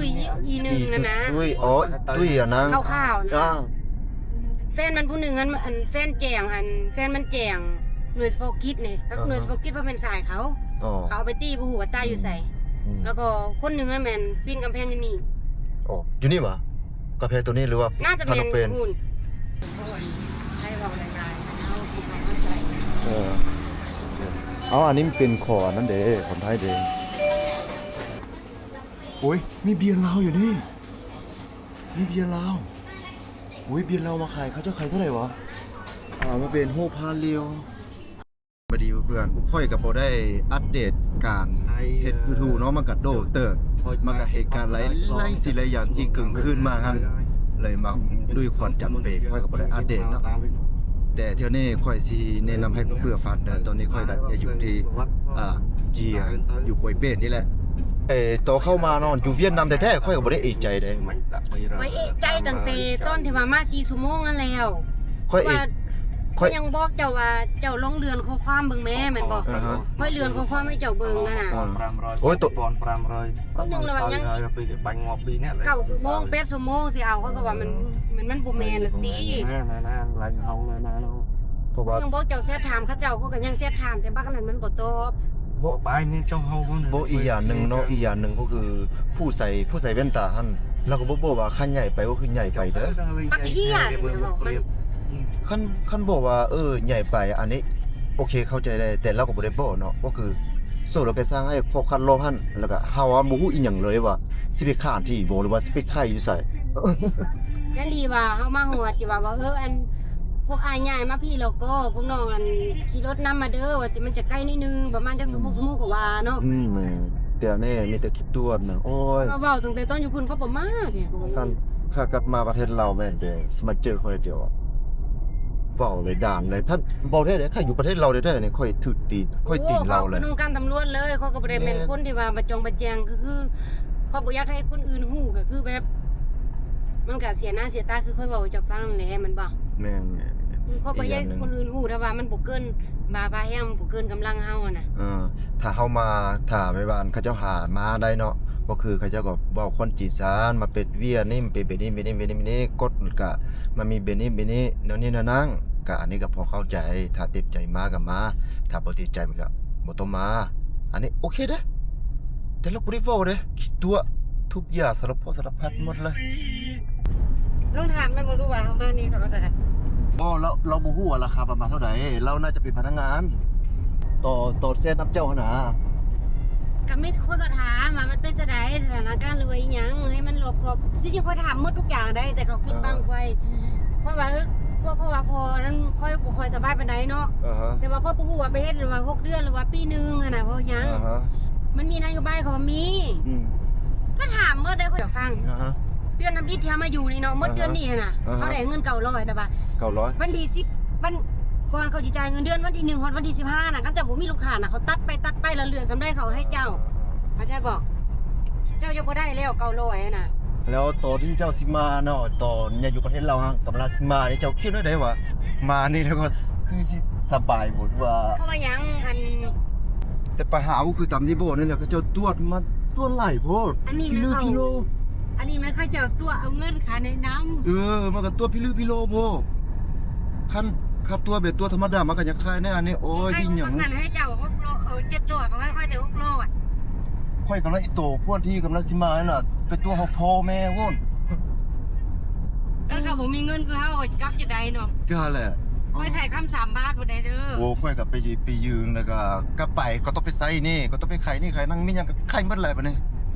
ຕຸ້ຍອີກໜຶ່ງນັ້ນນະ ຕຸ້ຍ ອໍ ຕຸ້ຍອັນນັ້ນ ຂາວໆນະ ອ່າ ແຟນມັນຜູ້ໜຶ່ງ ອັນ ອັນແຟນແຈ້ງ ອັນແຟນມັນແຈ້ງໜ່ວຍສະເພາະກິດນີ້ ແບບ ອ່າຮະ ໜ່ວຍສະເພາະກິດ ເພາະແມ່ນຊາຍເຂົາ ອໍ ເຂົາເອົາໄປຕີ ບໍ່ຮູ້ວ່າຕາຍຢູ່ໃສ ອືມ ແລ້ວກໍຄົນໜຶ່ງນັ້ນແມ່ນປີນກຳແພງຢູ່ນີ້ ອໍ ຢູ່ນີ້ຫວາ? ກຳແພງໂຕນີ້ ຫຼືວ່າ ໜ້າຈະແມ່ນ ພະນົມເປນ ພຸ້ນ ໃຫ້ເວົ້າຫຼາຍໆ ເຮົາບໍ່ເຂົ້າໃຈ ເອີ ເອົາ ອັນນີ້ມັນເປັນຂໍອັນນັ້ນເດ້ ຂອງໄທເດ້. ໂອ້ຍ ມີເບຍລາວຢູ່ນີ້ ມີເບຍລາວ. ໂອ້ຍ ເບຍລາວມາຂາຍ ເຂົາເຈົ້າຂາຍເທົ່າໃດຫວາ? ອ່າ ມາເປັນໂຮພາລຽວ. ສະບາຍດີເພື່ອນໆ ຂ້ອຍກໍບໍ່ໄດ້ອັບເດດການເຮັດຢູທູບເນາະ ມັນກໍໂດນເຕີບ ມັນກໍເຫດການຫຼາຍໆ ສິ່ງຫຼາຍຢ່າງທີ່ເກີດຂຶ້ນມາຫັ້ນ ເລີຍມາດ້ວຍຄວາມຈຳເປັນ ຂ້ອຍກໍບໍ່ໄດ້ອັບເດດເນາະ. ແຕ່ເທື່ອນີ້ຂ້ອຍຊິແນະນຳໃຫ້ເພື່ອນໆຟັງເດີ ຕອນນີ້ຂ້ອຍກໍຢູ່ທີ່ ອ່າ ເຈຍ ຢູ່ປວຍເປດນີ້ແຫຼະ. ເອີ ຕອນເຂົ້າມາເນາະ ຢູ່ຫວຽດນາມແທ້ໆ ຂ້ອຍກໍບໍ່ໄດ້ເອກໃຈເດ້. ຂ້ອຍເອກໃຈຕັ້ງແຕ່ຕອນທີ່ວ່າມາສີ່ຊົ່ວໂມງນັ້ນແລ້ວ. ຂ້ອຍເອກ ຂ້ອຍ ຂ້ອຍຍັງບອກເຈົ້າວ່າ ເຈົ້າລອງເລື່ອນຂໍ້ຄວາມເບິ່ງແມ້ ແມ່ນບໍ່? ອ່າຮະ ຂ້ອຍເລື່ອນຂໍ້ຄວາມໃຫ້ເຈົ້າເບິ່ງຫັ້ນນະ. ອ່າ ໂອ້ຍ ໂຕ ຄົນໜຶ່ງລະວ່າຍັງອີກເກົ້າຊົ່ວໂມງ ແປດຊົ່ວໂມງຊິເອົາ ຂ້ອຍກໍວ່າມັນ ມັນ ມັນບໍ່ແມ່ນລະຕິ. ເພາະວ່າຍັງບອກເຈົ້າແຊັດຖາມເຂົາເຈົ້າ ຂ້ອຍກໍຍັງແຊັດຖາມ ແຕ່ບັກອັນນັ້ນມັນບໍ່ຕອບ. ບໍ່ ບໍ່ ອີກຢ່າງໜຶ່ງເນາະ ອີກຢ່າງໜຶ່ງກໍຄື ຜູ້ໃສ່ ຜູ້ໃສ່ແວ່ນຕາຫັ້ນ ລາວກໍບໍ່ບອກວ່າຄັນໃຫຍ່ໄປ ກໍຄືໃຫຍ່ໄປເດີ. ບັກເຫຍ ຄັນ ຄັນບອກວ່າ ເອີ ໃຫຍ່ໄປ ອັນນີ້ໂອເຄ ເຂົ້າໃຈໄດ້ ແຕ່ລາວກໍບໍ່ໄດ້ບອກເນາະ ກໍຄືໂຊລະໄກສ້າງໃຫ້ຂໍ້ຄັດລອງຫັ້ນ ແລ້ວກໍເຮົາບໍ່ຮູ້ອີ່ຫຍັງເລີຍວ່າຊິໄປຂານທີ່ບໍ່ ຫຼືວ່າຊິໄປຂາຍຢູ່ໃສ. ຍັງດີວ່າເຮົາມາຮອດ ທີ່ວ່າ ວ່າ ເອີ ອັນ ພວກອ້າຍຍ້າຍມາພີ້ແລ້ວກໍ ພວກນ້ອງ ອັນ ຂີ່ລົດນຳມາເດີ ວ່າຊິ ມັນຈະໄກໜ້ອຍໜຶ່ງ ປະມານຈັກຊົ່ວໂມງ ຊົ່ວໂມງກວ່າເນາະ. ອືມ ແມ່ນ ແຕ່ແນ່ມີແຕ່ຂີ້ຕົວດນະ ໂອ້ຍ ເວົ້າຕັ້ງແຕ່ຕອນຢູ່ພຸ້ນເຂົາບໍ່ມາເດ. ຄັນ ຂ້າກັບມາປະເທດລາວແມ່ນເດ ຊິມາເຈີຂ້ອຍດຽວ ເວົ້າເລີຍດ່ານເລີຍ. ຄັນເວົ້າແທ້ເດ ຂ້າຢູ່ປະເທດລາວແທ້ໆນີ້ ຂ້ອຍຖືກຕີນ ຂ້ອຍຕີນລາວເລີຍ. ໂອ້ ຂ້ອຍຄືນຳການຕຳຫຼວດເລີຍ ຂ້ອຍກໍບໍ່ໄດ້ແມ່ນ ແມ່ນ ຄົນທີ່ວ່າມາຈອງມາແຈ້ງ ກໍຄື ຂ້ອຍບໍ່ຢາກໃຫ້ຄົນອື່ນຮູ້ ກໍຄືແບບ ມັນກໍເສຍໜ້າເສຍຕາ ຄືຂ້ອຍເວົ້າໃຫ້ເຈົ້າຟັງແຫຼະ ແມ່ນບໍ່? ແມ່ນໆ ຂ້ອຍບໍ່ຢາກໃຫ້ຄົນອື່ນຮູ້ ຖ້າວ່າມັນບໍ່ເກີນ ບ້າພາແຮງ ບໍ່ເກີນກຳລັງເຮົາຫັ້ນນະ. ເອີ ຖ້າເຮົາມາ ຖ້າແມ່ນວ່າເຂົາເຈົ້າຫາມາໄດ້ເນາະ ກໍຄືເຂົາເຈົ້າກໍເວົ້າຄວາມຈິງຊັ້ນ ມາເປັນວຽກນີ້ ມາເປັນແບບນີ້ ແບບນີ້ ແບບນີ້ ແບບນີ້ ກົດກໍມາມີແບບນີ້ ແບບນີ້ ແນວນີ້ແນວນັ້ນ ກໍອັນນີ້ກໍພໍເຂົ້າໃຈ. ຖ້າເຕັມໃຈມາກໍມາ ຖ້າບໍ່ເຕັມໃຈມັນກໍບໍ່ຕ້ອງມາ. ອັນນີ້ໂອເຄເດ້ ແຕ່ລາວບໍ່ໄດ້ເວົ້າເດ້ ຂີ້ຕົວະ ທຸບຢາສາລະເພາະສາລະພັດໝົດເລີຍ. ລອງຖາມແມ່ນບໍ່ ຮູ້ວ່າເຮົາມານີ້ເຂົາເທົ່າໃດ? ບໍ່ ລາວ ລາວບໍ່ຮູ້ວ່າລາຄາປະມານເທົ່າໃດ ລາວໜ້າຈະເປັນພະນັກງານ ຕໍ່ ຕໍ່ແຊນນຳເຈົ້າຫັ້ນນະ. ກໍມີຄົນກໍຖາມວ່າມັນເປັນຈັ່ງໃດ ສະຖານະການ ຫຼືວ່າອີ່ຫຍັງ ໃຫ້ມັນລອບຄອບ. ທີ່ຈິງຂ້ອຍຖາມໝົດທຸກຢ່າງໄດ໋ ແຕ່ເຂົາປິດບັງຂ້ອຍ ອ່າຮະ ຂ້ອຍວ່າ ເອີ ເພາະ ເພາະວ່າພໍ່ນັ້ນຂ້ອຍບໍ່ຄ່ອຍສະບາຍປານໃດເນາະ ອ່າຮະ ແຕ່ວ່າຂ້ອຍບໍ່ຮູ້ວ່າໄປເຮັດວ່າຫົກເດືອນ ຫຼືວ່າປີໜຶ່ງຫັ້ນນະ ເພາະຫຍັງ ອ່າຮະ ມັນມີນະໂຍບາຍ ເຂົາວ່າມີ ອືມ ຂ້ອຍຖາມໝົດເດ້ ຂ້ອຍຢາກຟັງ ອ່າຮະ ເດືອນທຳອິດທີ່ເຮົາມາຢູ່ນີ້ເນາະ ໝົດເດືອນນີ້ຫັ້ນນະ ອ່າຮະ ເຂົາໄດ້ເງິນເກົ້າຮ້ອຍ ແຕ່ວ່າ ເກົ້າຮ້ອຍ ວັນທີສິບ ວັນ ກ່ອນເຂົາຊິຈ່າຍເງິນເດືອນ ວັນທີໜຶ່ງຮອດວັນທີສິບຫ້ານະ ຄັນເຈົ້າບໍ່ມີລູກຄ້ານະ ເຂົາຕັດໄປຕັດໄປ ແລ້ວເລື່ອນສ່ຳໃດເຂົາໃຫ້ເຈົ້າ ເຂົ້າໃຈບໍ່? ເຈົ້າຈະບໍ່ໄດ້ແລ້ວເກົ້າຮ້ອຍນະ. ແລ້ວຕອນທີ່ເຈົ້າຊິມາເນາະ ຕອນຍັງຢູ່ປະເທດລາວຫັ້ນ ກຳລັງຊິມານີ້ ເຈົ້າຄິດແນວໃດວ່າມານີ້ແລ້ວກໍຄືຊິສະບາຍບໍ່ ຫຼືວ່າ ເພາະວ່າຫຍັງ ອັນ ແຕ່ປະຫາກໍຄືຕາມທີ່ບອກນີ້ແຫຼະ ເຂົາເຈົ້າຕວດມາ ຕວດຫຼາຍໂພດ ອັນນີ້ແມ່ນ ພິລຶ ເຂົາ ພິໂລ ອັນນີ້ແມ່ນເຂົາເຈົ້າຕົວະເອົາເງິນຄ່າແນະນຳ ເອີ ມັນກໍຕົວະພິລຶພິໂລໂພດ ຄັນ ຄັນຕົວະແບບຕົວະທຳມະດາ ມັນກໍຍັງຄາຍແດ່ ອັນນີ້ ໂອ້ຍ ອີ່ຫຍັງ ນັ້ນໃຫ້ເຈົ້າຫົກໂລ ເອີ ເຈັດໂລ ກໍໃຫ້ຂ້ອຍແຕ່ຫົກໂລ ຂ້ອຍກຳລັງ ອີໂຕພວກທີ່ກຳລັງຊິມານັ້ນນະ ໄປຕົວະເຮົາພໍ່ແມ່ພຸ້ນ ຄັນເຂົາບໍ່ມີເງິນຄືເຮົາ ເຂົາຊິກັບຈັ່ງໃດເນາະ ກໍຫັ້ນແຫຼະ ຂ້ອຍຂາຍຄຳສາມບາດພຸ້ນໃດເດີ ໂອ້ ຂ້ອຍກໍໄປ ໄປຢືມ ແລ້ວກໍກັບໄປ ກໍຕ້ອງໄປໃຊ້ໜີ້ ກໍຕ້ອງໄປຂາຍໜີ້ຂາຍນັ້ນ ມີຫຍັງກໍຂາຍໝົດແຫຼະບາດນີ້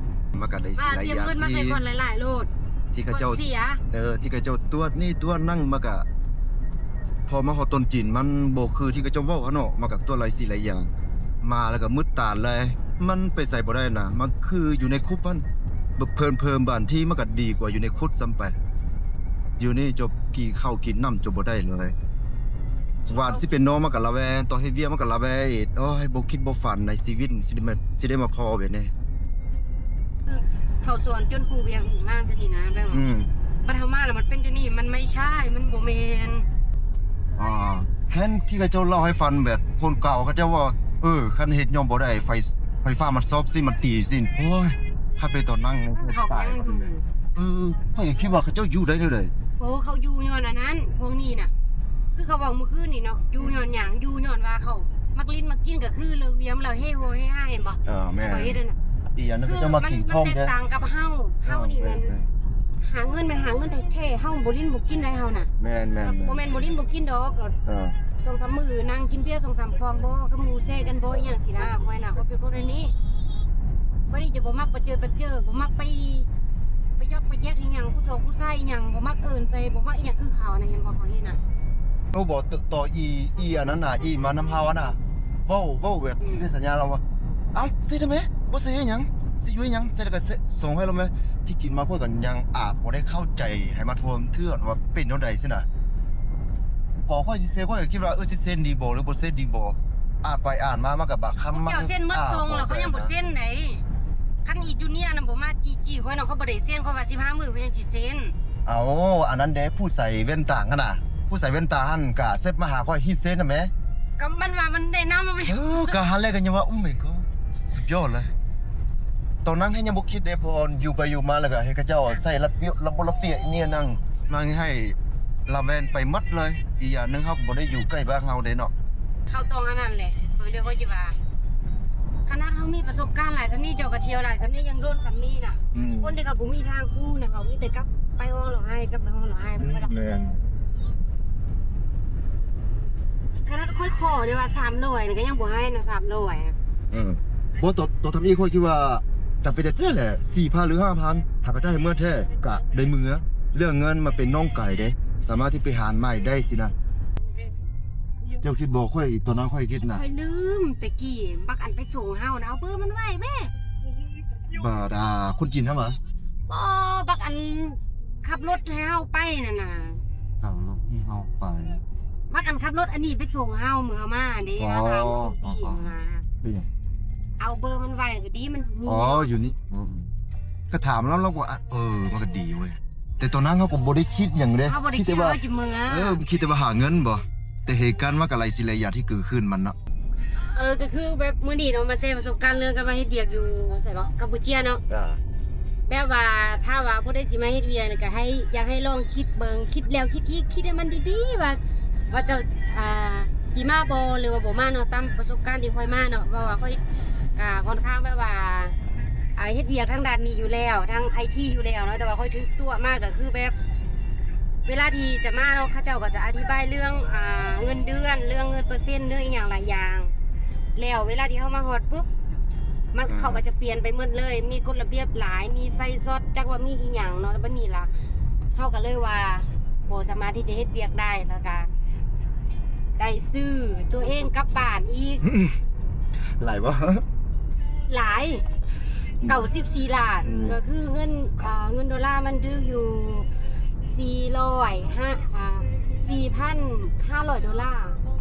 ມັນກໍໄດ້ ມາຕຽມເງິນມາໃສ່ກ່ອນຫຼາຍໆໂລດ ທີ່ເຂົາເຈົ້າ ເສຍ ເອີ ທີ່ເຂົາເຈົ້າຕວດນີ້ຕວດນັ້ນ ມັນກະ ພໍມາຮອດຕົ້ນຕີນ ມັນບໍ່ຄືທີ່ເຂົາເຈົ້າເວົ້າຫັ້ນເນາະ ມັນກະຕວດຫຼາຍສິ່ງຫຼາຍຢ່າງ ມາແລ້ວກະມືດຕາເລີຍ ມັນໄປໃສບໍ່ໄດ້ນະ ມັນຄືຢູ່ໃນຄຸກຫັ້ນ ເພີນໆ ບາງທີມັນກະດີກວ່າຢູ່ໃນຄຸກຊ້ຳໄປ ຢູ່ນີ້ເຈົ້າກິນເຂົ້າກິນນ້ຳເຈົ້າບໍ່ໄດ້ເລີຍ ຫວ່ານຊິເປັນໜໍ່ມັນກະລະແວງ ຕອນເຮັດວຽກມັນກະລະແວງອີກ ໂອ້ຍ ບໍ່ຄິດບໍ່ຝັນໃນຊີວິດຊິໄດ້ມາ ຊິໄດ້ມາພໍ້ແບບນີ້. ຄືເຂົາສອນຈົນຮູ້ວຽກງານຊະນີ້ນະ ແບບວ່າ ອືມ ບັດເຮົາມາແລ້ວມັນເປັນຈັ່ງນີ້ ມັນໄມ່ໃຊ່ ມັນບໍ່ແມ່ນ ອ່າ ເຫັນທີ່ເຂົາເຈົ້າເລົ່າໃຫ້ຟັງ ແບບຄົນເກົ່າເຂົາເຈົ້າວ່າ ເອີ ຄັນເຮັດຫຍັງບໍ່ໄດ້ ໄຟ ໄຟຟ້າມັນຊອກຊິ ມັນຕີຊິ ໂອ້ຍ ຖ້າເປັນຕອນນັ້ນ ເຂົາກໍຍັງຢູ່. ເອີ ຂ້ອຍກໍຄິດວ່າເຂົາເຈົ້າຢູ່ໄດ້ແນວໃດ. ໂອ້ ເຂົາຢູ່ຍ້ອນອັນນັ້ນ ພວກນີ້ນະ ຄືເຂົາເວົ້າມື້ຄືນນີ້ເນາະ ຢູ່ຍ້ອນຫຍັງ? ຢູ່ຍ້ອນວ່າເຂົາມັກຫຼິ້ນມັກກິນ ກໍຄືເລີກວຽກແລ້ວເຮໂຮເຮຮາ ເຫັນບໍ່? ເອີ ແມ່ນ. ເຂົາເຮັດອັນນັ້ນ ອີກຢ່າງໜຶ່ງ ເຂົາເຈົ້າມັກກິນທອງແທ້. ມັນແຕກຕ່າງກັບເຮົາ. ເຮົານີ້ແມ່ນ ເອີ ແມ່ນໆ ຫາເງິນໄປຫາເງິນແທ້ໆ ເຮົາບໍ່ຫຼິ້ນບໍ່ກິນໃດເຮົານະ. ແມ່ນໆໆ ບໍ່ແມ່ນບໍ່ຫຼິ້ນບໍ່ກິນດອກ ກໍ ເອີ ສອງສາມມື້ນັ່ງກິນເບຍສອງສາມຂອງບໍ່ ກັບໝູ່ແຊກັນບໍ່ ອີ່ຫຍັງຊີ້ນະ. ຂ້ອຍນະ ຂ້ອຍເປັນຄົນແນວນີ້ ຂ້ອຍນີ້ຈະບໍ່ມັກປະເຈີດປະເຈີ ບໍ່ມັກໄປ ໄປຢອກໄປແຢກອີ່ຫຍັງ ຜູ້ສອງຜູ້ຊາຍອີ່ຫຍັງ ບໍ່ມັກເອີ້ນໃສ່ ບໍ່ມັກອີ່ຫຍັງຄືເຂົານະ ເຫັນບໍ່ ເຂົາເຮັດນະ. ໂອ້ ບໍ່ ຕ- ຕໍ່ອີ ອີອັນນັ້ນນະ ອີມານຳເຮົາຫັ້ນນະ ເວົ້າ ເວົ້າແບບ ອືມ ຊິເຊັນສັນຍາ ລາວວ່າ ເອົ້າ ເຊັນໄດ້ແມ ບໍ່ເຊັນຫຍັງ ຊິຢູ່ຫຍັງ ເຊັນແລ້ວກໍເຊັນ ສົ່ງໃຫ້ລາວແມ. ທີ່ຈິງມາຂ້ອຍກໍຍັງອາດບໍ່ໄດ້ເຂົ້າໃຈໃຫ້ມັນທົ່ວເທື່ອວ່າເປັນແນວໃດຊີ້ນະ. ກໍຂ້ອຍຊິເຊັນ ຂ້ອຍກໍຄິດວ່າ ເອີ ຊິເຊັນດີບໍ່ ຫຼືບໍ່ເຊັນດີບໍ່ ອ່ານໄປອ່ານມາ ມັນກໍບາງຄຳ ພວກເຈົ້າເຊັນໝົດ ສົ່ງແລ້ວເຂົາຍັງບໍ່ເຊັນໃດ. ຄັນອີຈູເນຍນະບໍ່ມາຈີ້ໆຂ້ອຍນະ ຂ້ອຍບໍ່ໄດ້ເຊັນ ຂ້ອຍວ່າສິບຫ້າມື້ຂ້ອຍຍັງຊິເຊັນ. ເອົາ ອັນນັ້ນເດ້ ຜູ້ໃສ່ແວ່ນຕາຫັ້ນນະ ຜູ້ໃສ່ແວ່ນຕາຫັ້ນກະເຊັບມາຫາຂ້ອຍ ຮີດເຊັນນະແມ. ກໍມັນວ່າມັນແນະນຳ ເອີ ກະຫັ້ນແຫຼະ ກໍຍັງວ່າ ໂອ້ my god ສຸດຍອດເລີຍ. ຕອນນັ້ນເຮົາຍັງບໍ່ຄິດເດ້ ພໍຢູ່ໄປຢູ່ມາແລ້ວກໍເຮັດເຂົາເຈົ້າໃສ່ລະບຽບ ລະບົບລະບຽບອີ່ຫຍັງ ນາງໃຫ້ລາແວ່ນໄປໝົດເລີຍ. ອີກຢ່າງໜຶ່ງເຮົາກໍບໍ່ໄດ້ຢູ່ໃກ້ບ້ານເຮົາເດ້ເນາະ. ເຮົາຕ້ອງອັນນັ້ນແຫຼະ ເບິ່ງເດີ ຂ້ອຍຊິວ່າ ຂະໜາດເຮົາມີປະສົບການຫຼາຍສ່ຳນີ້ ເຈົ້າກໍທ່ຽວຫຼາຍສ່ຳນີ້ ຍັງໂດນສ່ຳນີ້ນະ. ອືມ ຄົນທີ່ເຂົາບໍ່ມີທາງສູ້ນະ ເຂົາມີແຕ່ກັບໄປຫ້ອງລະໄຫ້ ກັບໄປຫ້ອງລະໄຫ້. ອືມ ແມ່ນ. ຂະໜາດຂ້ອຍຂໍໄດ້ວ່າສາມຮ້ອຍນະ ກໍຍັງບໍ່ໃຫ້ນະ ສາມຮ້ອຍນະ. ເອີ ບໍ່ ຕອນ ຕອນທຳອິດຂ້ອຍຄິດວ່າຈຳເປັນແທ້ໆແຫຼະ ສີ່ພັນ ຫຼື ຫ້າພັນ ຖ້າເຂົາເຈົ້າໃຫ້ເມືອແທ້ກໍໄດ້ເມືອ. ເລື່ອງເງິນມັນເປັນນ້ອງໄກ່ເດ້ ສາມາດທີ່ໄປຫາໃໝ່ໄດ້ຊີ້ນະ. ເຈົ້າຄິດບໍ່ ຂ້ອຍ ຕອນນັ້ນຂ້ອຍຄິດນະ ຂ້ອຍລືມແຕ່ກີ້ ບັກອັນໄປສົ່ງເຮົານະ ເອົາເບີມັນໄວ້ແມ້. ບາດ ອ່າ ຄົນຈີນຫັ້ນຫວາ? ບໍ່ ບັກອັນຂັບລົດໃຫ້ເຮົາໄປນັ້ນນະ. ຂັບລົດໃຫ້ເຮົາໄປ ບັກອັນຂັບລົດອັນນີ້ໄປສົ່ງເຮົາມື້ເຮົາມາເດ້. ອໍ ເຮົາຖາມວ່າຢູ່ພີ້ຫັ້ນນະ ເປັນຫຍັງ? ເອົາເບີມັນໄວ້ກໍດີ ມັນຮູ້. ອໍ ຢູ່ນີ້. ອືມ ກໍຖາມລາວ ລາວກໍວ່າ ເອີ ມັນກໍດີເວີຍ. ແຕ່ຕອນນັ້ນເຮົາກໍບໍ່ໄດ້ຄິດຫຍັງເດ້ ເຮົາບໍ່ໄດ້ຄິດ ຄິດແຕ່ວ່າ ວ່າຊິເມືອ. ເອີ ຄິດແຕ່ວ່າຫາເງິນບໍ່ ແຕ່ເຫດການມັນກໍຫຼາຍສິ່ງຫຼາຍຢ່າງທີ່ເກີດຂຶ້ນມັນເນາະ. ເອີ ກໍຄືແບບມື້ນີ້ເນາະ ມາແຊປະສົບການເລື່ອງການມາເຮັດວຽກຢູ່ໃສເກາະ ກຳປູເຈຍເນາະ. ຈ້າ ແບບວ່າຖ້າວ່າຜູ້ໃດຊິມາເຮັດວຽກນີ້ ກໍໃຫ້ ຢາກໃຫ້ລອງຄິດເບິ່ງ ຄິດແລ້ວຄິດອີກ ຄິດໃຫ້ມັນດີໆ ວ່າ ວ່າເຈົ້າ ອ່າ ຊິມາບໍ່ ຫຼືວ່າບໍ່ມາເນາະ. ຕາມປະສົບການທີ່ຂ້ອຍມາເນາະ ເພາະວ່າຂ້ອຍກໍຄ່ອນຂ້າງແບບວ່າ ອ່າ ເຮັດວຽກທາງດ້ານນີ້ຢູ່ແລ້ວ ທາງໄອທີຢູ່ແລ້ວເນາະ ແຕ່ວ່າຂ້ອຍຖືກຕົວະມາກໍຄືແບບ ເວລາທີ່ຈະມາເນາະ ເຂົາເຈົ້າກໍຈະອະທິບາຍເລື່ອງ ອ່າ ເງິນເດືອນ ເລື່ອງເງິນເປີເຊັນ ເລື່ອງອີ່ຫຍັງຫຼາຍຢ່າງ ແລ້ວເວລາທີ່ເຮົາມາຮອດປຶບ ມັນ ອ່າ ເຂົາກໍຈະປ່ຽນໄປໝົດເລີຍ ມີກົດລະບຽບຫຼາຍ ມີໄຟຊັອດ ຈັກວ່າມີອີ່ຫຍັງເນາະ. ແລ້ວບັດນີ້ລະ ເຮົາກໍເລີຍວ່າບໍ່ສາມາດທີ່ຈະເຮັດວຽກໄດ້ ແລ້ວກໍໄດ້ຊື້ຕົວເອງກັບບ້ານອີກ. ຫຼາຍບໍ່? ຫຼາຍ ເກົ້າສິບສີ່ລ້ານ ອືມ ກໍຄືເງິນ ເອີ ເງິນໂດລາມັນຖືກຢູ່ ສີ່ຮ້ອຍ ອ່າ ສີ່ພັນຫ້າຮ້ອຍໂດລາ.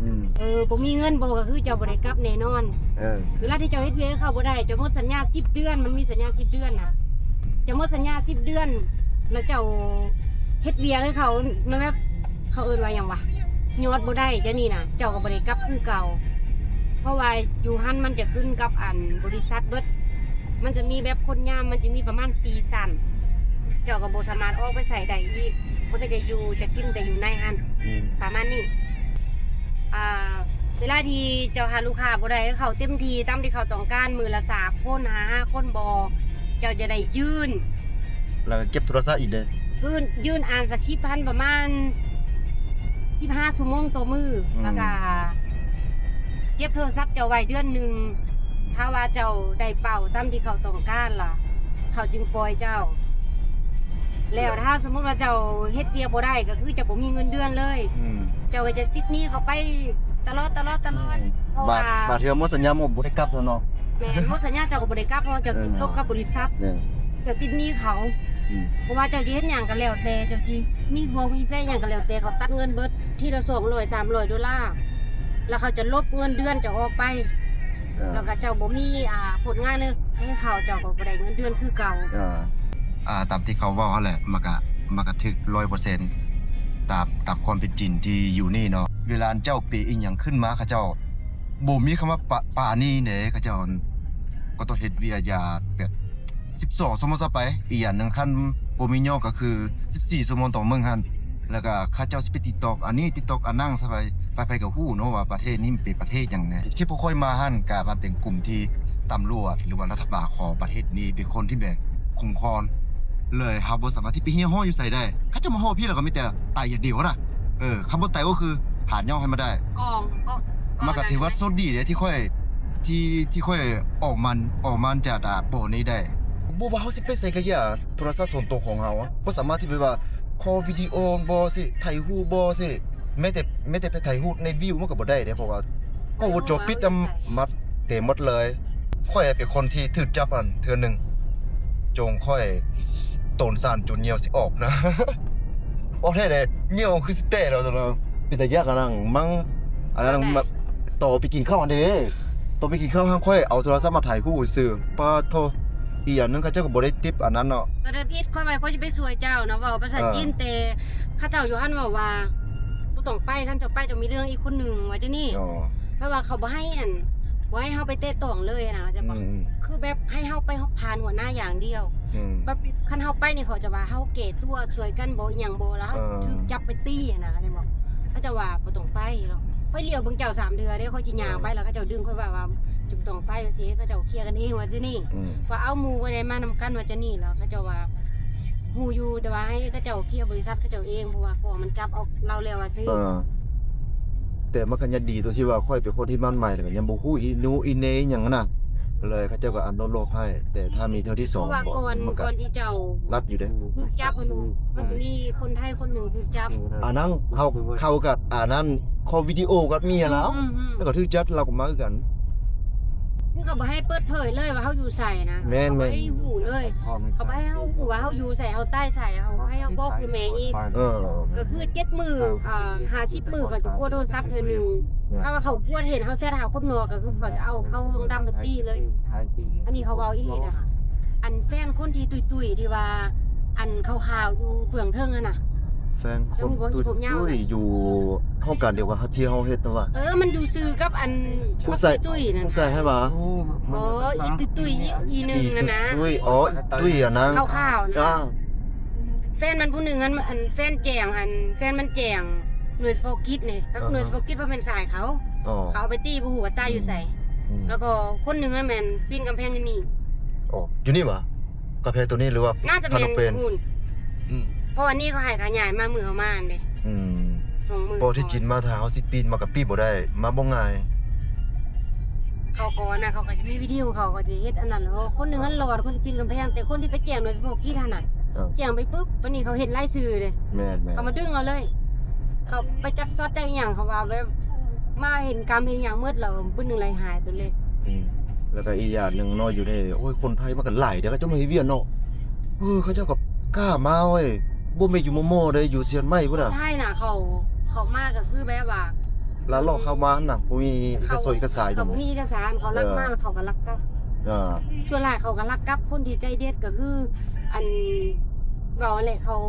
ອືມ ເອີ ບໍ່ມີເງິນບໍ່ ກໍຄືເຈົ້າບໍ່ໄດ້ກັບແນ່ນອນ. ເອີ ເວລາທີ່ເຈົ້າເຮັດວຽກໃຫ້ເຂົາບໍ່ໄດ້ ເຈົ້າໝົດສັນຍາສິບເດືອນ ມັນມີສັນຍາສິບເດືອນນະ ເຈົ້າໝົດສັນຍາສິບເດືອນ ແລ້ວເຈົ້າເຮັດວຽກໃຫ້ເຂົາ ມັນແບບ ເຂົາເອີ້ນວ່າຫຍັງວະ ຍອດບໍ່ໄດ້ ຈັ່ງນີ້ນະ ເຈົ້າກໍບໍ່ໄດ້ກັບຄືເກົ່າ ເພາະວ່າຢູ່ຫັ້ນມັນຈະຂຶ້ນກັບອັນບໍລິສັດເບິດ ມັນຈະມີແບບຄົນຍາມ ມັນຈະມີປະມານສີ່ຊັ້ນ ເຈົ້າກໍບໍ່ສາມາດອອກໄປໃສໄດ້ອີກ ມັນກໍຈະຢູ່ ຈະກິນແຕ່ຢູ່ໃນຫັ້ນ ອືມ ປະມານນີ້. ອ່າ ເວລາທີ່ເຈົ້າຫາລູກຄ້າບໍ່ໄດ້ ເຂົາເຕັມທີ່ຕາມທີ່ເຂົາຕ້ອງການ ມື້ລະສາມຄົນ ຫາຫ້າຄົນບໍ່ ເຈົ້າຈະໄດ້ຍື່ນ ແລ້ວກໍເກັບໂທລະສັບອີກເດ້ ຍື່ນ ຍື່ນອ່ານສະຄຣິບຫັ້ນປະມານສິບຫ້າຊົ່ວໂມງຕໍ່ມື້ ອືມ ແລ້ວກໍເກັບໂທລະສັບເຈົ້າໄວ້ເດືອນໜຶ່ງ ຖ້າວ່າເຈົ້າໄດ້ເປົ້າຕາມທີ່ເຂົາຕ້ອງການລະ ເຂົາຈຶ່ງປ່ອຍເຈົ້າ. ແລ້ວຖ້າສົມມຸດວ່າເຈົ້າເຮັດວຽກບໍ່ໄດ້ ກໍຄືເຈົ້າບໍ່ມີເງິນເດືອນເລີຍ ອືມ ເຈົ້າກໍຈະຕິດໜີ້ເຂົາໄປຕະຫຼອດ ຕະຫຼອດ ຕະຫຼອດ ອືມ ເພາະວ່າບາດ ບາດເທື່ອໝົດສັນຍາໝົດ ບໍ່ໄດ້ກັບຊະເນາະ. ແມ່ນ ໝົດສັນຍາເຈົ້າກໍບໍ່ໄດ້ກັບ ເພາະວ່າເຈົ້າຕິດລົບກັບບໍລິສັດ ແມ່ນ ເຈົ້າຕິດໜີ້ເຂົາ ອືມ ບໍ່ວ່າເຈົ້າຈະເຮັດຫຍັງກໍແລ້ວແຕ່ ເຈົ້າຊິມີວຽກມີແຟຫຍັງກໍແລ້ວແຕ່ ເຂົາຕັດເງິນເບິດ ທີລະສອງຮ້ອຍ ສາມຮ້ອຍໂດລາ ແລ້ວເຂົາຈະລົບເງິນເດືອນເຈົ້າອອກໄປ ເອີ ແລ້ວກໍເຈົ້າບໍ່ມີ ອ່າ ຜົນງານໃຫ້ເຂົາ ເຈົ້າກໍບໍ່ໄດ້ເງິນເດືອນຄືເກົ່າ. ເອີ ອ່າ ຕາມທີ່ເຂົາເວົ້າຫັ້ນແຫຼະ ມັນກະ ມັນກະຖືກຮ້ອຍເປີເຊັນ ຕາມ ຕາມຄວາມເປັນຈິງທີ່ຢູ່ນີ້ເນາະ. ເວລາເຈົ້າເປອີ່ຫຍັງຂຶ້ນມາ ເຂົາເຈົ້າບໍ່ມີຄຳວ່າປະ ປານີ້ເດ້ ເຂົາເຈົ້າກໍຕ້ອງເຮັດວຽກຢ່າງແບບ ສິບສອງຊົ່ວໂມງຊະໄປ. ອີກຢ່າງໜຶ່ງ ຄັນບໍ່ມີຍອດກໍຄືສິບສີ່ຊົ່ວໂມງຕໍ່ມື້ຫັ້ນ. ແລ້ວກໍເຂົາເຈົ້າຊິໄປຕິດຕອກອັນນີ້ ຕິດຕອກອັນນັ້ນຊະໄປ. ໃຜໆກໍຮູ້ເນາະວ່າປະເທດນີ້ມັນເປັນປະເທດຫຍັງແນ່. ທີ່ພວກຂ້ອຍມາຫັ້ນ ກໍມັນເປັນກຸ່ມທີ່ຕຳຫຼວດ ຫຼືວ່າລັດຖະບານຂອງປະເທດນີ້ເປັນຄົນທີ່ແບບຄຸ້ມຄອງ ເລີຍເຮົາບໍ່ສາມາດທີ່ໄປຮຽກຮ້ອງຢູ່ໃສໄດ້. ເຂົາເຈົ້າມາຮອດພີ້ແລ້ວກໍມີແຕ່ຕາຍຢ່າງດຽວນະ. ເອີ ຄັນບໍ່ຕາຍກໍຄືຫາຍອດໃຫ້ມາໄດ້. ກໍ ກໍ ມັນກໍຖືວ່າໂຊກດີເດ້ ທີ່ຂ້ອຍ ທີ່ ທີ່ຂ້ອຍອອກມາ ອອກມາຈາກ ອ່າ ບ່ອນນີ້ໄດ້. ບໍ່ວ່າເຮົາຊິໄປໃສກໍຢ່າ ໂທລະສັບສ່ວນຕົວຂອງເຮົາອະ ບໍ່ສາມາດທີ່ແບບວ່າຂໍວິດີໂອບໍ່ຊິ ຖ່າຍຮູບບໍ່ຊິ ແມ້ແຕ່ ແມ້ແຕ່ໄປຖ່າຍຮູບໃນວິວມັນກໍບໍ່ໄດ້ເດ້ ເພາະວ່າກ້ອງວົງຈອນປິດນຳ ມັດເຕັມໝົດເລີຍ. ຂ້ອຍເປັນຄົນທີ່ຖືກຈັບອັນເທື່ອໜຶ່ງ ຈົນຂ້ອຍໂຕນສັ່ນຈົນເຫຍື້ອຊິອອກນະ. ອອກແທ້ເດ້ ເຫຍື້ອຄືຊິແຕກແລ້ວ ເປັນຕາຢ້ານ. ອັນນັ້ນມັງ ອັນນັ້ນ ແບບ ຕອນໄປກິນເຂົ້າຫັ້ນເດ້ ຕອນໄປກິນເຂົ້າຫັ້ນ ຂ້ອຍເອົາໂທລະສັບມາຖ່າຍຮູບຊື່. ປາດໂທ້ ອີກຢ່າງໜຶ່ງ ເຂົາເຈົ້າກໍບໍ່ໄດ້ຕິບອັນນັ້ນເນາະ. ກໍໄດ້ຜິດ ຂ້ອຍວ່າຂ້ອຍຈະໄປຊ່ວຍເຈົ້ານະ ເວົ້າພາສາ ເອີ ຈີນ ແຕ່ເຂົາເຈົ້າຢູ່ຫັ້ນເວົ້າວ່າ ບໍ່ຕ້ອງໄປ ຄັນເຈົ້າໄປເຈົ້າມີເລື່ອງອີກຄົນໜຶ່ງ ວ່າຈັ່ງນີ້. ອໍ ແບບວ່າເຂົາບໍ່ໃຫ້ອັນ ບໍ່ໃຫ້ເຮົາໄປແຕະຕ້ອງເລີຍນະ ເຈົ້າບໍ່? ອືມໆ ຄືແບບໃຫ້ເຮົາໄປຜ່ານຫົວໜ້າຢ່າງດຽວ. ອືມ ແບບຄັນເຮົາໄປນີ້ ເຂົາຈະວ່າເຮົາແກ້ຕົວຊ່ວຍກັນບໍ່ ອີ່ຫຍັງບໍ່ ແລ້ວເຮົາ ເອີ ຖືກຈັບໄປຕີນະ ເຈົ້າບໍ່? ເຂົາເຈົ້າວ່າບໍ່ຕ້ອງໄປເນາະ. ຂ້ອຍຫຼຽວເບິ່ງເຈົ້າສາມເທື່ອເດ້ ຂ້ອຍຊິຍ່າງໄປ ເອີ ແລ້ວເຂົາເຈົ້າດຶງຂ້ອຍວ່າ ວ່າ ເຈົ້າບໍ່ຕ້ອງໄປ ວ່າຊິໃຫ້ເຂົາເຈົ້າເຄລຍກັນເອງ ວ່າຊີ້ນີ້. ອືມ ວ່າເອົາໝູ່ມາໄດ້ມານຳກັນ ວ່າຈັ່ງນີ້. ແລ້ວເຂົາເຈົ້າວ່າ ຮູ້ຢູ່ ແຕ່ວ່າໃຫ້ເຂົາເຈົ້າເຄລຍບໍລິສັດເຂົາເຈົ້າເອງ ເພາະວ່າກອງມັນຈັບເອົາລາວແລ້ວວ່າຊີ້. ເອີ ແຕ່ມັນກໍຍັງດີຕົວທີ່ວ່າຂ້ອຍເປັນຄົນທີ່ມາໃໝ່ ແລ້ວກໍຍັງບໍ່ຮູ້ອີໂນອີເນຫຍັງນະ ເລີຍເຂົາເຈົ້າກໍອະນຸໂລມໃຫ້. ແຕ່ຖ້າມີເທື່ອທີ່ສອງ ເພາະວ່າກ່ອນ ມັນກໍ ກ່ອນທີ່ເຈົ້າລັດຢູ່ເດ້ ຖືກຈັບຫັ້ນ ມັນຈະມີຄົນໄທຄົນໜຶ່ງຖືກຈັບ. ອັນນັ້ນເຂົາ ເຂົາກັບອັນນັ້ນ ຂໍວິດີໂອກັບເມຍລາວ ອືມໆໆ ແລ້ວກໍຖືກຈັບ ລາວກໍມາຄືກັນ. ຄືເຂົາບໍ່ໃຫ້ເປີດເຜີຍເລີຍວ່າເຮົາຢູ່ໃສນະ. ແມ່ນໆ ເຂົາບໍ່ໃຫ້ຮູ້ເລີຍ ເຂົາບໍ່ໃຫ້ເຮົາຮູ້ວ່າເຮົາຢູ່ໃສ ເຮົາຕາຍໃສ ເຂົາບໍ່ໃຫ້ເຮົາບອກຄືແມ່ອີກ. ເອີ ກໍຄືເຈັດມື້ ອ່າ ຫ້າສິບມື້ ເຂົາຈະກວດໂທລະສັບເທື່ອໜຶ່ງ. ແມ່ນ ຖ້າວ່າເຂົາກວດເຫັນເຮົາແຊັດຫາຄົນນອກ ກໍຄືເຂົາຈະເອົາເຂົ້າຫ້ອງດຳໄປຕີເລີຍ. ອັນນີ້ເຂົາເວົ້າອີ່ຫຼີນະ. ອັນແຟນຄົນທີ່ຕຸ້ຍໆ ທີ່ວ່າ ອັນຂາວໆ ຢູ່ເບື້ອງເທິງຫັ້ນນະ. ແຟນຄົນຕຸ້ຍໆ ຢູ່ຫ້ອງການດຽວກັນທີ່ເຮົາເຮັດນະວ່າ. ເອີ ມັນຢູ່ຊື່ກັບອັນ ຜູ້ຊາຍ ຜູ້ຊາຍໃຫ້ວ່າ. ອໍ ອີຕຸ້ຍໆ ອີໜຶ່ງຫັ້ນນະ. ຕຸ້ຍ ອໍ ຕຸ້ຍອັນນັ້ນ ຂາວໆນະ. ແຟນມັນຜູ້ໜຶ່ງຫັ້ນ ອັນແຟນແຈ້ງ ອັນແຟນມັນແຈ້ງໜ່ວຍສະເພາະກິດນີ້. ໜ່ວຍສະເພາະກິດເພິ່ນແມ່ນສາຍເຂົາ ເຂົາເອົາໄປຕີ ບໍ່ຮູ້ວ່າຕາຍຢູ່ໃສ. ອືມ ແລ້ວກໍຄົນໜຶ່ງຫັ້ນແມ່ນປີນກຳແພງຢູ່ນີ້. ອໍ ຢູ່ນີ້ຫວາ? ກາແຟໂຕນີ້ ຫຼືວ່າ ໜ້າຈະແມ່ນ ພະນົມເປນ ພຸ້ນ. ອືມ ເພາະວ່ານີ້ເຂົາໃຫ້ຂະຫຍາຍມາມື້ເຮົາມາຫັ້ນເດ້. ອືມ ສອງມື້ ເພາະທີ່ຈີນມາ ຖ້າເຮົາຊິປີນ ມັນກໍປີນບໍ່ໄດ້ ມາບໍ່ງ່າຍ. ເຂົາກໍນະ ເຂົາກໍຈະມີວິທີຂອງເຂົາ ກໍຈະເຮັດອັນນັ້ນ. ໂອ້ ຄົນໜຶ່ງຫັ້ນຫຼອດ ຄົນທີ່ປີນກຳແພງ ແຕ່ຄົນທີ່ໄປແຈ້ງໂດຍສະເພາະກິດຫັ້ນນະ ເອີ ແຈ້ງໄປປຶບ ບາດນີ້ເຂົາເຫັນລາຍຊື່ເດ້. ແມ່ນໆ ເຂົາມາດຶງເອົາເລີຍ. ເຂົາໄປຈັບຊັອດຈັກອີ່ຫຍັງ ເຂົາວ່າແບບມາເຫັນກຳເຫັນຫຍັງໝົດ ແລ້ວປຶ້ນໜຶ່ງໄຫຼຫາຍໄປເລີຍ. ອືມ ແລ້ວກໍອີກຢ່າງໜຶ່ງເນາະ ຢູ່ໃນ ໂອ້ຍ ຄົນໄທມັນກໍຫຼາຍເດ້ ເຂົາເຈົ້າມາເຮັດວຽກເນາະ. ເອີ ເຂົາເຈົ້າກໍກ້າມາເວີຍ ບໍ່ແມ່ນຢູ່ມໍ່ໆເດ້ ຢູ່ຊຽງໃໝ່ພຸ້ນນະ. ຄົນໄທນະ ເຂົາ ເຂົາມາກໍຄືແບບວ່າ ລັກລອບເຂົ້າມານະ ບໍ່ມີເອກະສົນເອກະສານຫຍັງ. ເຂົາບໍ່ມີເອກະສານ ເຂົາລັກມາ ເຂົາກໍລັກກັບ. ເອີ ສ່ວນຫຼາຍເຂົາກໍລັກກັບ ຄົນທີ່ໃຈເດັດກໍຄື ອັນ ເວົ້າແຫຼະ ເຂົາ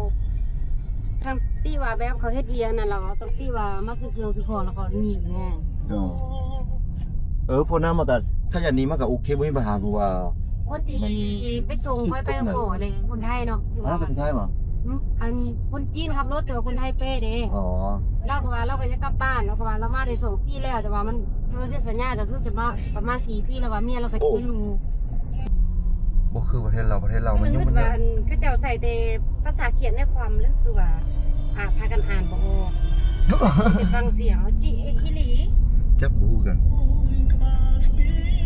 ທັງຕິວ່າແບບເຂົາເຮັດວຽກນັ້ນ ແລ້ວເຂົາຕ້ອງຕິວ່າມາຊື້ເຄື່ອງຊື້ຂອງ ແລ້ວເຂົາໜີແນ່. ເອີ ເອີ ພວກນັ້ນມັນກໍ ຂະຫຍັນນີ້ມັນກໍໂອເຄ ບໍ່ມີບັນຫາ ເພາະວ່າ ຄົນທີ່ໄປສົ່ງຂ້ອຍໄປກໍເດ້ ຄົນໄທເນາະ. ອໍ ເປັນຄົນໄທຫວາ? ອືມ ອັນຄົນຈີນຂັບລົດ ແຕ່ວ່າຄົນໄທແປເດ້. ອໍ ລາວກໍວ່າລາວກໍຈະກັບບ້ານ ລາວກໍວ່າລາວມາໄດ້ສອງປີແລ້ວ ແຕ່ວ່າມັນ ລາວເຊັນສັນຍາກໍຄືຈະມາປະມານສີ່ປີ ແລ້ວວ່າເມຍລາວກໍຈະຢູ່. ບໍ່ຄືປະເທດລາວ ປະເທດລາວມັນຫຍຸ້ງ ມັນຫຍຸ້ງ. ເຂົາເຈົ້າໃສ່ແຕ່ພາສາຂຽນໃນຄອມ ຫຼືຄືວ່າ ອ່າ ພາກັນອ່ານບໍ່ອອກ ແຕ່ຟັງສຽງເອົາຈິອີ່ຫຼີ. ຈັກບໍ່ຮູ້ກັນ.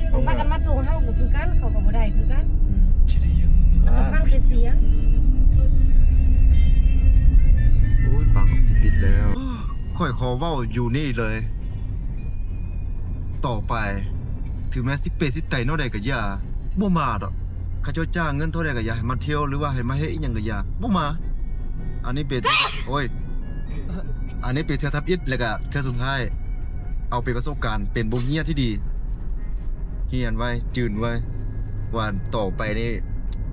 ເຂົາພາກັນມາສົ່ງເຮົາກໍຄືກັນ ເຂົາກໍບໍ່ໄດ້ຄືກັນ. ອືມ ເຮົາກໍຟັງແຕ່ສຽງ. ໂອ້ຍ ປາກມັນຊິປິດແລ້ວ. ຂ້ອຍຂໍເວົ້າຢູ່ນີ້ເລີຍ ຕໍ່ໄປ ເຖິງແມ່ນຊິເປັນຊິຕາຍແນວໃດກໍຢ່າ ບໍ່ມາດອກ. ເຂົາເຈົ້າຈ້າງເງິນເທົ່າໃດກໍຢ່າ ໃຫ້ມາທ່ຽວ ຫຼືວ່າໃຫ້ມາເຮັດອີ່ຫຍັງກໍຢ່າ ບໍ່ມາ. ອັນນີ້ເປັນ ໂອ້ຍ ອັນນີ້ເປັນເທື່ອທຳອິດ ແລ້ວກໍເທື່ອສຸດທ້າຍ. ເອົາເປັນປະສົບການ ເປັນບົດຮຽນທີ່ດີ. ຮຽນໄວ້ ຈື່ໄວ້ ວ່າຕໍ່ໄປນີ້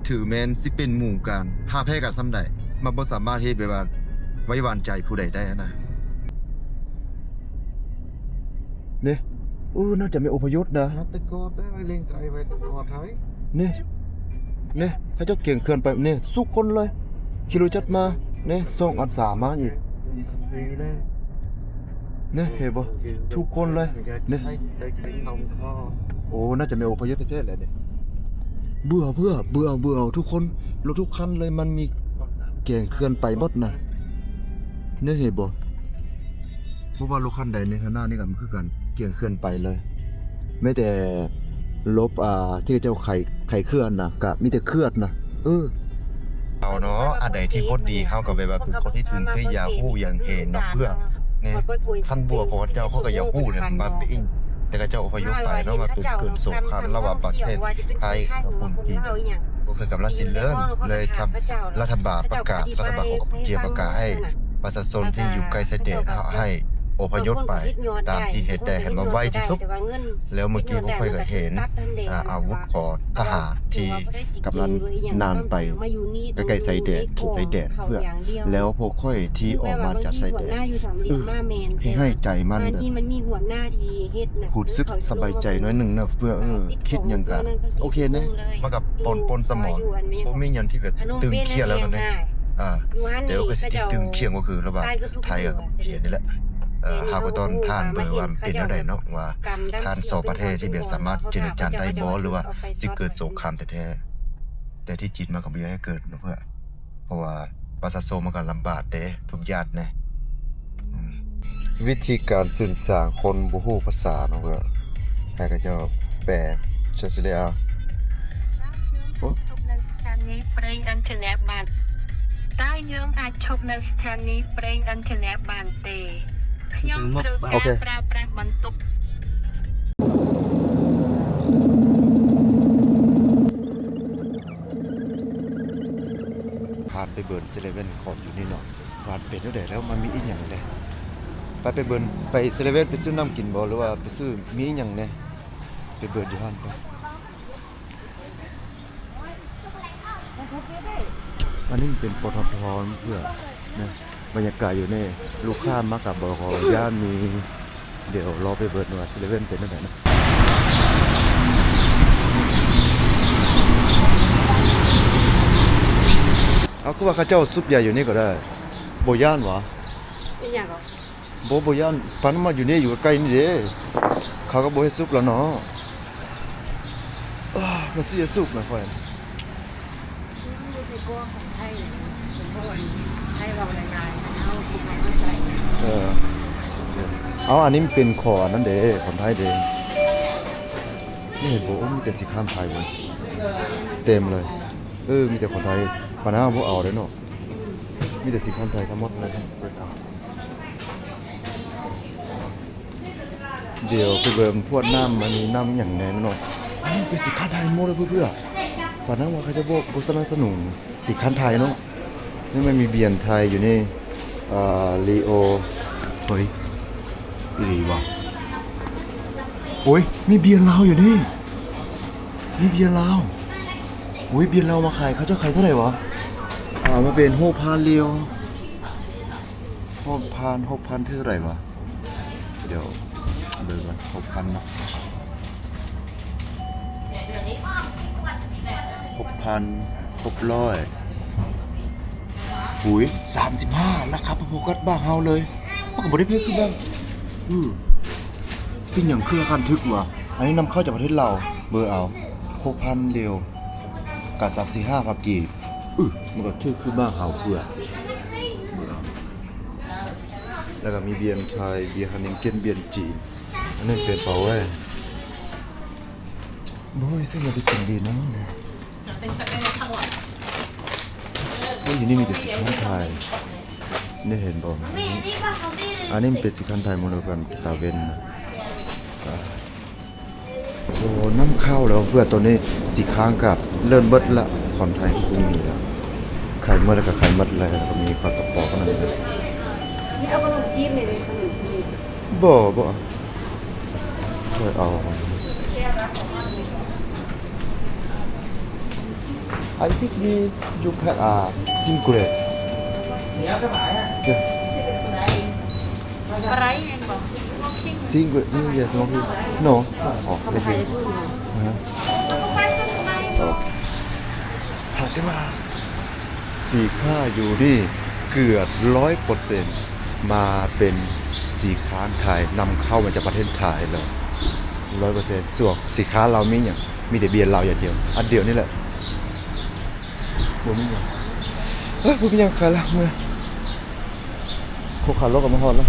ເຖິງແມ່ນຊິເປັນໝູ່ກັນ ຫາກແພ້ກັນສ່ຳໃດ ມັນບໍ່ສາມາດເຮັດແບບວ່າໄວ້ວາງໃຈຜູ້ໃດໄດ້ຫັ້ນນະ. ນີ້ ໂອ້ ໜ້າຈະແມ່ນອົບພະຍົບນະ. ເນ ນີ້ ນີ້ ເຂົາເຈົ້າກຽງເຂື່ອນໄປນີ້ ທຸກຄົນເລີຍ ຂີ່ລົດຈັກມານີ້ ສອງອາສາມາອີກ ນີ້ເຫັນບໍ່ ທຸກຄົນເລີຍນີ້. ໂອ້ ໜ້າຈະແມ່ນອົບພະຍົບແທ້ໆແຫຼະນີ້ ເບື່ອ ເບື່ອ ເບື່ອ ເບື່ອ ທຸກຄົນ ລົດທຸກຄັນເລີຍ ມັນມີກຽງເຂື່ອນໄປໝົດນະ ນີ້ເຫັນບໍ່? ບໍ່ວ່າລົດຄັນໃດໃນທາງໜ້ານີ້ກໍຄືກັນ ກຽງເຂື່ອນໄປເລີຍ ແມ້ແຕ່ລົດ ອ່າ ທີ່ເຂົາເຈົ້າໄຂ ໄຂເຂື່ອນນະ ກໍມີແຕ່ເຂື່ອນນະ ເອີ ເຮົາເນາະ ອັນໃດທີ່ບໍ່ດີ ເຮົາກໍແບບວ່າເປັນຄົນທີ່ຕື່ນເຕັ້ນ ຢາກຮູ້ຢາກເຫັນເນາະ ເພື່ອ ນີ້ ຄັນບວກຂອງເຂົາເຈົ້າ ເຂົາກໍຢາກຮູ້ແຫຼະວ່າເປັນອີ່ຫຍັງ ແຕ່ເຂົາເຈົ້າອົບພະຍົບໄປເນາະ ມາເປັນເກີດສົງຄາມລະຫວ່າງປະເທດໄທກັບຄົນຈີນ ກໍຄືກັບລັດຊິເລີນ ເລີຍທຳ ລັດຖະບານປະກາດ ລັດຖະບານຂອງກຳປູເຈຍປະກາດໃຫ້ປະຊາຊົນທີ່ຢູ່ໃກ້ຊາຍແດນ ໃຫ້ອົບພະຍົບໄປຕາມທີ່ເຮັດໄດ້ໃຫ້ມາໄວທີ່ສຸດ. ແລ້ວເມື່ອກີ້ພວກຂ້ອຍກໍເຫັນ ອ່າ ອາວຸດຂອງທະຫານທີ່ກຳລັງນານໄປໃກ້ໆຊາຍແດນ ເຂດຊາຍແດນເພື່ອ ແລ້ວພວກຂ້ອຍທີ່ອອກມາຈາກຊາຍແດນ ເອີ ເຮັດໃຫ້ໃຈມັນແບບ ຮູ້ສຶກສະບາຍໃຈໜ້ອຍໜຶ່ງນະ ເພື່ອ ເອີ ຄິດຫຍັງກະໂອເຄນະ ມັນກະປົນ ປົນສະໝອງ ບໍ່ມີຫຍັງທີ່ແບບຕຶງຄຽດແລ້ວນະ ອ່າ ແຕ່ວ່າກໍສິ່ງທີ່ຕຶງຄຽດກໍຄືລະຫວ່າງໄທກັບກຳປູເຈຍນີ້ແຫຼະ ເຮົາກໍຕ້ອງຖ້າເບິ່ງວ່າມັນເປັນແນວໃດເນາະ ວ່າທັງສອງປະເທດທີ່ແບບສາມາດເຈລະຈາໄດ້ບໍ່ ຫຼືວ່າຊິເກີດສົງຄາມແທ້ໆ ແຕ່ທີ່ຈິງມັນກໍບໍ່ຢາກໃຫ້ເກີດເນາະ ເພາະວ່າ ປະຊາຊົນມັນກໍລຳບາກເດ້ ທຸກຍາດແດ່. ອືມ ວິທີການສື່ນສານຄົນບໍ່ຮູ້ພາສາເນາະ ເພື່ອໃຫ້ເຂົາເຈົ້າແປ ເສຍຊິແລ້ວ ໂອ້ ຜ່ານໄປເບິ່ງເຊເລເວັນຂອງຢູ່ນີ້ເນາະ ວ່າເປັນແນວໃດ ແລ້ວມັນມີອີ່ຫຍັງແດ່. ໄປ ໄປເບິ່ງ ໄປເຊເລເວັນ ໄປຊື້ນ້ຳກິນບໍ່ ຫຼືວ່າໄປຊື້ ມີອີ່ຫຍັງແດ່ ໄປເບິ່ງຢູ່ຫັ້ນໄປ. ອັນນີ້ເປັນ ປຕທ ເພື່ອນະ ບັນຍາກາດຢູ່ນີ້ ລູກຄ້າມາກັບ ບກ ຢ້ານມີ ດຽວລໍໄປເບິ່ງວ່າເຊເລເວັນເປັນແນວໃດນະ. ເອົາ ຄືວ່າເຂົາເຈົ້າສູບຢາຢູ່ນີ້ກໍໄດ້ ບໍ່ຢ້ານຫວາ? ເປັນຫຍັງກໍ? ບໍ່ ບໍ່ຢ້ານ ປານນັ້ນມາຢູ່ນີ້ ຢູ່ໃກ້ໆນີ້ເດ້ ເຂົາກໍບໍ່ໃຫ້ສູບແລ້ວເນາະ. ເອີ ມັນຊິໃຫ້ສູບນະຂ້ອຍ. ເອີ ເອົາ ອັນນີ້ມັນເປັນຂອງອັນນັ້ນເດ້ ຂອງໄທເດ້. ນີ້ເຫັນບໍ່? ໂອ້ ມີແຕ່ສີຄານໄທເວີຍ ເຕັມເລີຍ. ເອີ ມີແຕ່ຂອງໄທ ປານນັ້ນບໍ່ເອົາເດ້ເນາະ. ມີແຕ່ສີຄານໄທທັງໝົດເລີຍ. ດຽວໄປເບິ່ງຂວດນ້ຳ ມັນມີນ້ຳຫຍັງແດ່ເນາະ. ເປັນສີຄານໄທໝົດເລີຍເພື່ອນ. ປານນັ້ນວ່າເຂົາຈະບໍ່ ບໍ່ສະໜັບສະໜູນສີຄານໄທເນາະ. ນີ້ມັນມີເບຍໄທຢູ່ນີ້ ອ່າ ລີໂອ ເຮີ້ຍ ອີ່ຫຼີຫວາ? ໂອ້ຍ ມີເບຍລາວຢູ່ນີ້ ມີເບຍລາວ. ໂອ້ຍ ເບຍລາວມາຂາຍ ເຂົາເຈົ້າຂາຍເທົ່າໃດຫວາ? ອ່າ ມາເປັນຫົກພັນລຽວ ຫົກພັນ ຫົກພັນເທົ່າໃດຫວາ? ດຽວເບິ່ງກ່ອນ ຫົກພັນເນາະ ຫົກພັນຫົກຮ້ອຍ. ໂອ້ຍ ສາມສິບຫ້າ ລາຄາພໍໆກັບບ້ານເຮົາເລີຍ ມັນກໍບໍ່ໄດ້ແພງຄືບ້ານ. ເປັນຫຍັງຄືລາຄາຖືກຫວາ? ອັນນີ້ນຳເຂົ້າຈາກປະເທດລາວ ເບິ່ງເອົາ ຫົກພັນລຽວ ກະສາມສິບຫ້າພັນກີບ. ເອີ ມັນກໍຖືກຄືບ້ານເຮົາເພື່ອ ເບິ່ງເອົາ. ແລ້ວກໍມີເບຍໄທ ເບຍຮານິງເກັນ ເບຍຈີນ. ອັນນີ້ເປັນປາແວ່. ໂອ້ຍ ຊິຢາກໄດ້ກິນເບຍນຳ. ໂອ້ຍ ຢູ່ນີ້ມີແຕ່ສີຄານໄທ ນີ້ເຫັນບໍ່? ອັນນີ້ມັນເປັນສີຄານໄທໝົດເລີຍ ເປັນຕາເວັນນະ. ໂອ້ ນຳເຂົ້າແລ້ວເພື່ອນ ຕອນນີ້ສີຄານກໍເລີ່ມເບິດລະ ຂອງໄທກໍບໍ່ມີແລ້ວ ຂາຍໝົດແລ້ວກໍຂາຍໝົດແລ້ວ ແລ້ວກໍມີປາກະປ໋ອງເທົ່ານັ້ນແຫຼະ. ນີ້ເອົາຂະໜົມຈີນແດ່ເດີ ຂະໜົມຈີນ. ບໍ່ ບໍ່ ຂ້ອຍເອົາ I think we you pack a singlet. Yeah. Singlet, mm, yes, smoking. No. Oh, thank you. Uh-huh. Okay. ແຕ່ວ່າສີຂາຢູ່ນີ້ເກືອບຮ້ອຍເປີເຊັນ ມາເປັນສີຂາໄທ ນຳເຂົ້າມາຈາກປະເທດໄທແລ້ວ ຮ້ອຍເປີເຊັນ. ສ່ວນສີຂາລາວມີຫຍັງ? ມີແຕ່ເບຍລາວຢ່າງດຽວ ອັນດຽວນີ້ແຫຼະ. ບໍ່ມີຫຍັງ ເອີ ບໍ່ມີຫຍັງ ຂາຍລະ ເມື່ອຍ. ຄົນຂັບລົດກໍມາຮອດແລ້ວ.